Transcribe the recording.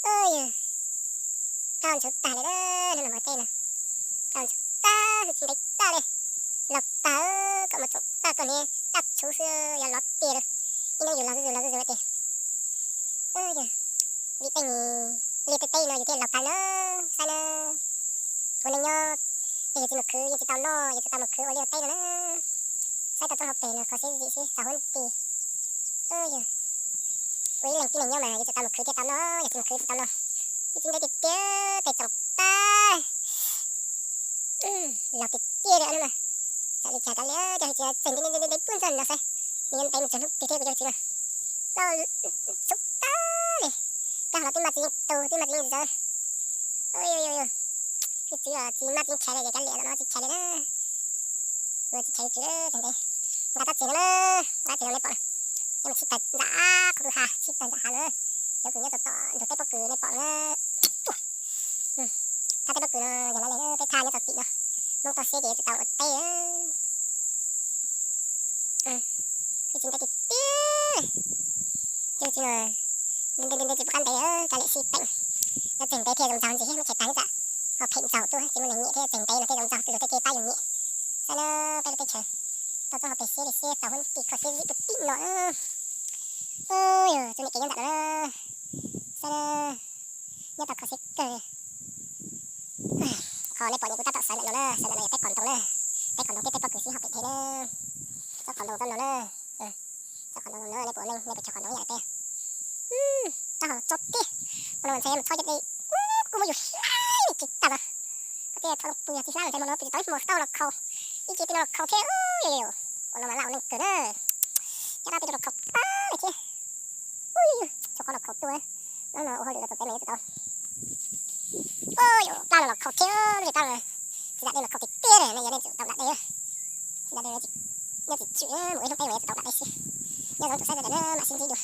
Yog, rau ntshav tag li na, hnub no mus tej no, rau ntshav tag, hwj tsis ntev tag li, los tag, kom mus tsoom tag koj niag dab tshub xwb yuav lov tiag lawm. Ib hnub yus los zuj zus los zuj zus tiag. Yog, vim tej niag liaj tej teb no yus thiaj laug tag na, saib na. Ua neej nyob ces yus tsis mus khwv yeej tsis tau noj, yus tsuas tau mus khwv ua liaj ua teb no na. Saib tau txoj hauv pes no kho siab zim xwb, txaus huab ntxhi. Yog, ua ib leeg tib neeg nyob mas yus tsuas tau mus khwv thiaj tau noj, yus tsis mus khwv tsis tau noj. Ib tsis ntev tiag tiag peb tsoom tag. Laug tiag tiag li no. Tsam li cas kav liam, cov hwj tsis txeeg ntev ntev ntev puag ntxog no saib, nws yuav ntev mus txog hnub twg thiab kuv cov hwj tsis no. Txhub tag li, kag los twb maj txi yeej tu, twb maj txi yeej zawv. Hwj tsis los tsis maj txi ntshai li, ces kav liam no tsis ntshai li na. Kuv tsis ntshai tsis txeeg ntev. Nqa txoj txiv no na, nqa txiv no nej pom, nyob mus tshib tawg ntxam qhov kwj ha, tshib tawg ntxam hav no. Cov kws nyob tom tom ntug teb pob kws nej pom na. Thaj teb pob kws no yog lawv li peb thaj nyob txog tim no, Hmoob toj siab ces yuav tsis tau ua teb. Hwj tsis ntev tiag tiag. Cov hwj tsis no ntev ntev ntev tsis pub qab ntev, kav liam sib peem. Yuav txeeg ntev thiaj zoo ntxaug ntxiv, muab tshem tag ib tsam ho phem ntxaug tuaj, tsis muaj neeg nyiam thiab, txeeg ntev no thiaj zoo ntxaug tuaj luag thiaj pab yus nyiam. Saib na, peb lub teb chaws tau txoj hauv pes siab li siab, txaus huab ntxhi kho siab zim puag tim no. Yog txoj niam kev nyob ntawm no, saib na, nyob tau kho siab kawg. Qhov nej pom no kuv tab tom sawv ntawm no na, sawv ntawm no yog peb qos ntoo na, peb qos ntoo thiab peb pob kws sib ho pem dhev na. Tsob qos ntoo tsob no na, tsob qos ntoo no nej pom, nej pom tsob qos ntoo ib yam li peb. Taub hau tso tiag, qos ntoo ntxhais mus txhob cov dej, kuj muab yus hlab li tsis tag los. Koj thiaj txhob pw yog tsis hlab ntxhais hmo no pw tsis tau ib hmo taub hau los khaus, ib ce peb no los khaus thiab. Yog yog, ua no mas laj ua neej kawg na, caj dab peb no los khaus tag li thiab. Tshuav qhov los khaus tuaj, hnub no ua hauj lwm los txom txav me yuav tsum tau. Plab no los khaus thiab, plab no tsis nram dej los khaus tiag tiag li, nej yuav nej tsum tau nram dej. Tsis nram dej, nyob tsis tshwm, mus ib hnub peb mas yuav tsum tau nram dej xwb. Nyob zoo tus saib ntawm no mam sib ntsib dua.